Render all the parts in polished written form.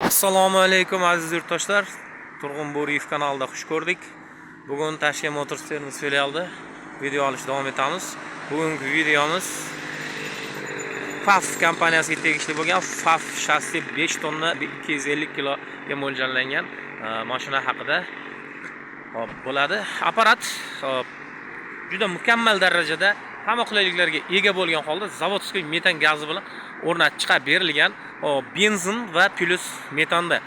Assalomu alaykum, aziz yurtdoshlar. Turg'un Bo'riyev kanalida xush ko'rdik. Bugun Tashkent Motors Termiz filialida video olish davom etamiz. Bugungi videomiz FAF kompaniyasiga tegishli bo'lgan FAF shassi 5 tonna 250 kiloga mo'ljallangan mashina haqida, hop, bo'ladi. Apparat, hop, juda mukammal darajada hamma qulayliklarga ega bo'lgan holda заводской metan gazi bilan o'rnatib chiqarib berilgan, hop, benzin va plyus metanda.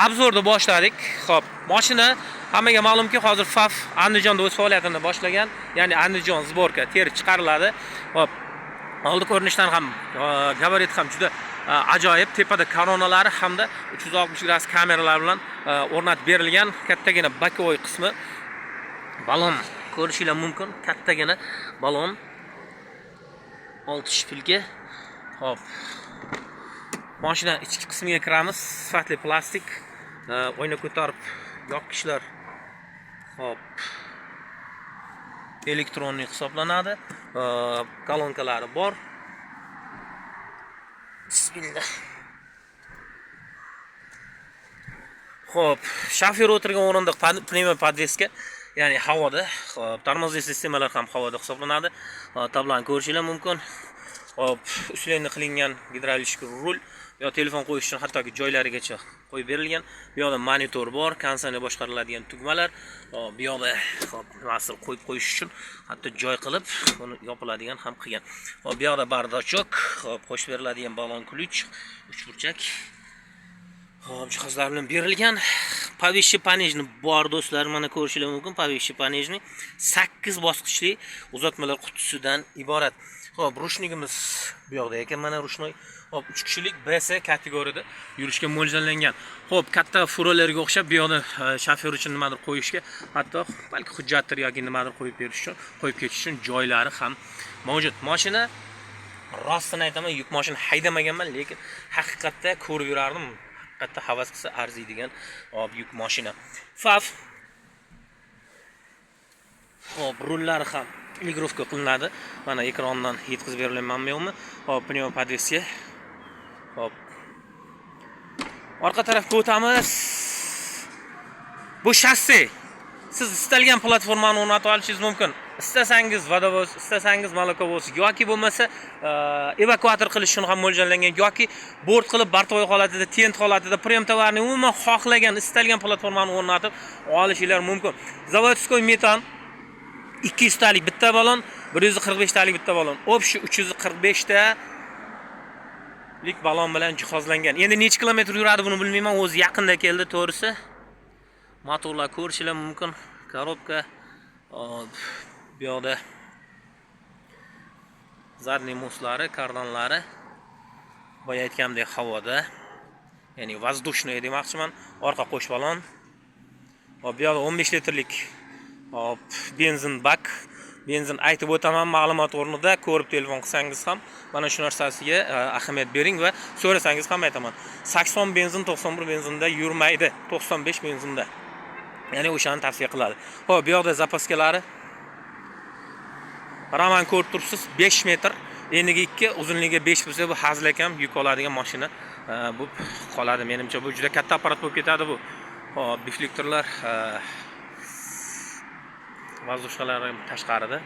Обзор ni boshladik. Hop, mashina hammaga ma'lumki, hozir FAF Andijonda o'z faoliyatini boshlagan, ya'ni Andijon сборка terib chiqariladi. Hop, oldi ko'rinishdan ham, gabarit ham juda ajoyib. Tepada koronalari hamda 360 gradus kameralar bilan o'rnatib berilgan. Kattagina боковой qismi, balon ko'rishinglar mumkin, kattagina balon, 6 шпилька. Hop, mashina ichki qismiga kiramiz. Sifatli plastik, oyna ko'tarib yopqichlar, hop, электронный hisoblanadi. Kolonkalari bor. Bismillah. Xo'p, shofyor o'tirgan o'rindiq пневмоподвеска, ya'ni havoda. Xo'p, тормозной sistemalar ham havoda hisoblanadi. Tablani ko'rishinglar mumkin. Xo'p, усиление qilingan gidravlik rul, yo telefon qo'yish uchun hattoki joylarigacha qo'yib berilgan. Bu yoqda monitor bor, konditsioner boshqariladigan tugmalar. Xo'p, bu yoqda, xo'p, nimasini qo'yib qo'yish uchun hatto joy qilib, buni yopiladigan ham qilgan. Xo'p, bu yoqda бардачок, xo'p, qo'shib beriladigan balon ключ, uchburchak. Xo'p, jihozlar bilan berilgan. Повыше пониженный bor, do'stlar, mana ko'rishingiz mumkin. Повыше пониженный 8 bosqichli uzatmalar qutisidan iborat. Xo'p, ручник imiz bu yoqda ekan, mana ручной. Xo'p, 3 kishilik BS kategoriyada yurishga mo'ljallangan. Xo'p, katta furalarga o'xshab bu yoqda shofyor uchun nimadir qo'yishga, hatto balki hujjatdir yoki nimadir qo'yib berish uchun, qo'yib ketish uchun joylari ham mavjud. Mashina, rostini aytaman, yuk mashina haydamaganman, lekin haqiqatda ko'rib yurardim. Haqiqatda havas qilsa arziydigan, hop, yuk mashina. FAF. Xo'p, rullari ham регулировка qilinadi. Mana ekrandan yetkazib berilyapmanmi, yo'qmi? Xo'p, пневмоподвеска. Xo'p. Orqa tarafga o'tamiz. Bu shassi. Siz istalgan platformani o'rnatib olishingiz mumkin. Istasangiz водовоз, istasangiz молоковоз yoki bo'lmasa evakuator qilish uchun ham mo'ljallangan yoki bort qilib бортовой holatida, тент holatida, prem tovarni, umuman xohlagan, istalgan platformani o'rnatib olishinglar mumkin. Заводской metan 200 talik bitta balon, 145 talik bitta balon. Общий 345 ta lik balon bilan jihozlangan. Endi necha kilometr yuradi, buni bilmayman, o'zi yaqinda keldi, to'g'risi. Motorlar ko'rishinglar mumkin. Коробка, hop, bu yoqda задний мост lari, kardanlari boya aytganimdek havoda, ya'ni воздушный demoqchiman. Orqa qo'sh balon. Hop, bu yoqda 15 litrlik, hop, benzin bak. Benzin aytib o'taman, ma'lumot o'rnida ko'rib telefon qilsangiz ham mana shu narsasiga ahamiyat bering va so'rasangiz ham aytaman. 80 benzin, 91 benzinda yurmaydi, 95 benzinda. Ya'ni o'shani tavsiya qiladi. Xo'p, bu yoqda запаска lari. Raman ko'rib turibsiz, 5 metr, eniga 2, uzunligi 5 bo'lsa, bu hazilakam yuk oladigan mashina bo'lib qoladi menimcha. Bu juda katta apparat bo'lib ketadi bu. Xo'p, дефлекторlar, воздушка lar tashqarida.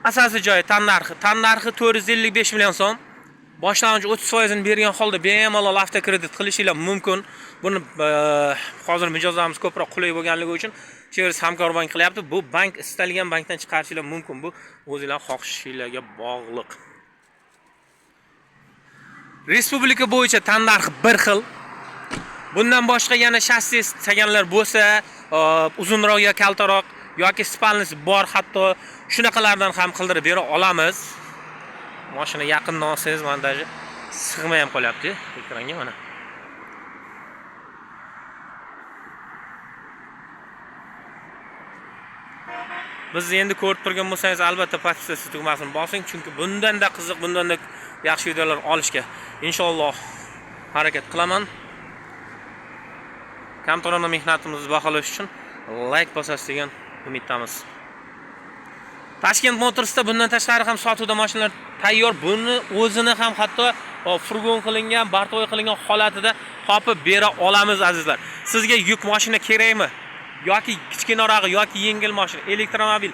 Asosiy joyi tan narxi. Tan narxi 455 million so'm. Boshlang'ich 30% bergan holda bemalol avtokredit qilishinglar mumkin. Buni hozir mijozlarimiz ko'proq qulay bo'lganligi uchun через Hamkor bank qilyapti. Bu bank istalgan bankdan chiqarishinglar mumkin. Bu o'zinglar xohishinglarga bog'liq. Respublika bo'yicha tan narxi bir xil. Bundan boshqa yana shassi istaganlar bo'lsa, uzunroq yo kaltaroq yoki спальный si bor, hatto shunaqalardan ham qildirib bera olamiz. Mashina yaqindan olsangiz, mana даже sig'may ham qolyapti ekranga, mana. Bizni endi ko'rib turgan bo'lsangiz, albatta подписаться tugmasini bosing, chunki bundan-da qiziq, bundan-da yaxshi videolar olishga inshaalloh harakat qilaman. Kamtarona mehnatimizni baholash uchun like bosasiz degan umiddamiz. Tashkent Motorsda bundan tashqari ham sotuvda mashinalar tayyor. Buni o'zini ham hatto Hop, furgon qilingan, бортовой qilingan holatida topib bera olamiz, azizlar. Sizga yuk mashina kerakmi? Yoki kichkinarog'i yoki yengil mashina, elektromobil.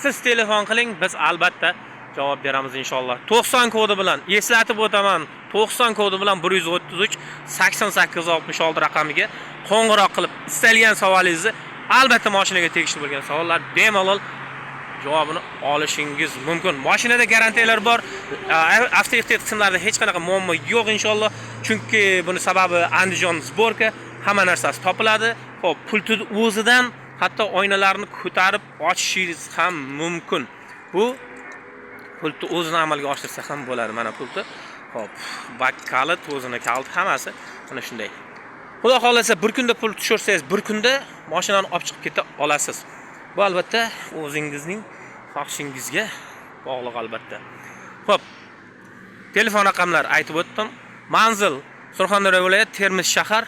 Siz telefon qiling, biz albatta javob beramiz inshaalloh. 90 kodi bilan eslatib o'taman. 90 kodi bilan 133 88 66 raqamiga qo'ng'iroq qilib, istalgan savolingizni, albatta mashinaga tegishli bo'lgan savollar, bemalol javobini olishingiz mumkin. Mashinada garantiyalar bor. Avtoehtiyot qismlarida hech qanaqa muammo yo'q inshaalloh. Chunki buni sababi Andijon сборка, hamma narsasi topiladi. Xo'p, pultini o'zidan hatto oynalarni ko'tarib ochishingiz ham mumkin. Bu pultni o'zini amalga oshirsa ham bo'ladi. Mana pulti. Xo'p, bak kalit, o'zini kaliti, hammasi mana shunday. Xudo xohlasa, bir kunda pul tushirsangiz, bir kunda mashinani olib chiqib keta olasiz. Bu albatta o'zingizning xohishingizga bog'liq albatta. Xo'p, telefon raqamlari aytib o'tdim. Manzil: Surxondaryo viloyati, Termiz shahar.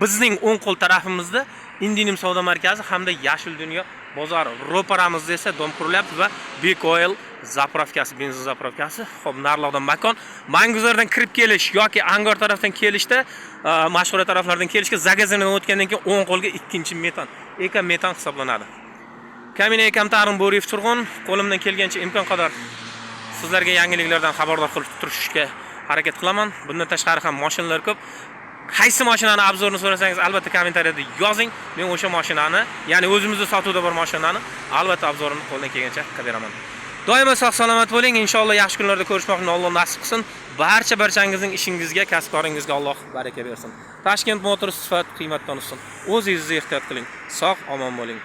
Bizning o'ng qo'l tarafimizda Indinim savdo markazi hamda Yashil dunyo bozori. Ro'paramizda esa дом qurilyapti va Big Oil заправка si, benzin заправка si. Xo'p, nariroqdan makon. Manguzardan kirib kelish yoki Angor tarafdan kelishda, Mashhura taraflardan kelishga Zagazindan o'tgandan keyin o'ng qo'lga ikkinchi metan, Eka metan hisoblanadi. Kamina Kamtarim Bo'riyev Turg'un, qo'limdan kelgancha, imkon qadar sizlarga yangiliklardan xabardor qilib turishga harakat qilaman. Bundan tashqari ham mashinalar ko'p. Qaysi mashinani обзор ini so'rasangiz, albatta kommentariyada yozing. Men o'sha mashinani, ya'ni o'zimizda sotuvda bor mashinani albatta обзор ini qo'ldan kelgancha qilib beraman. Doimo sog' salomat bo'ling. Inshaalloh yaxshi kunlarda ko'rishmoqni Alloh nasib qilsin. Barcha barchangizning ishingizga, kasb-koringizga Alloh baraka bersin. Tashkent Motors sifat qiymatdan ustun. O'zingizni ehtiyot qiling. Sog' omon bo'ling.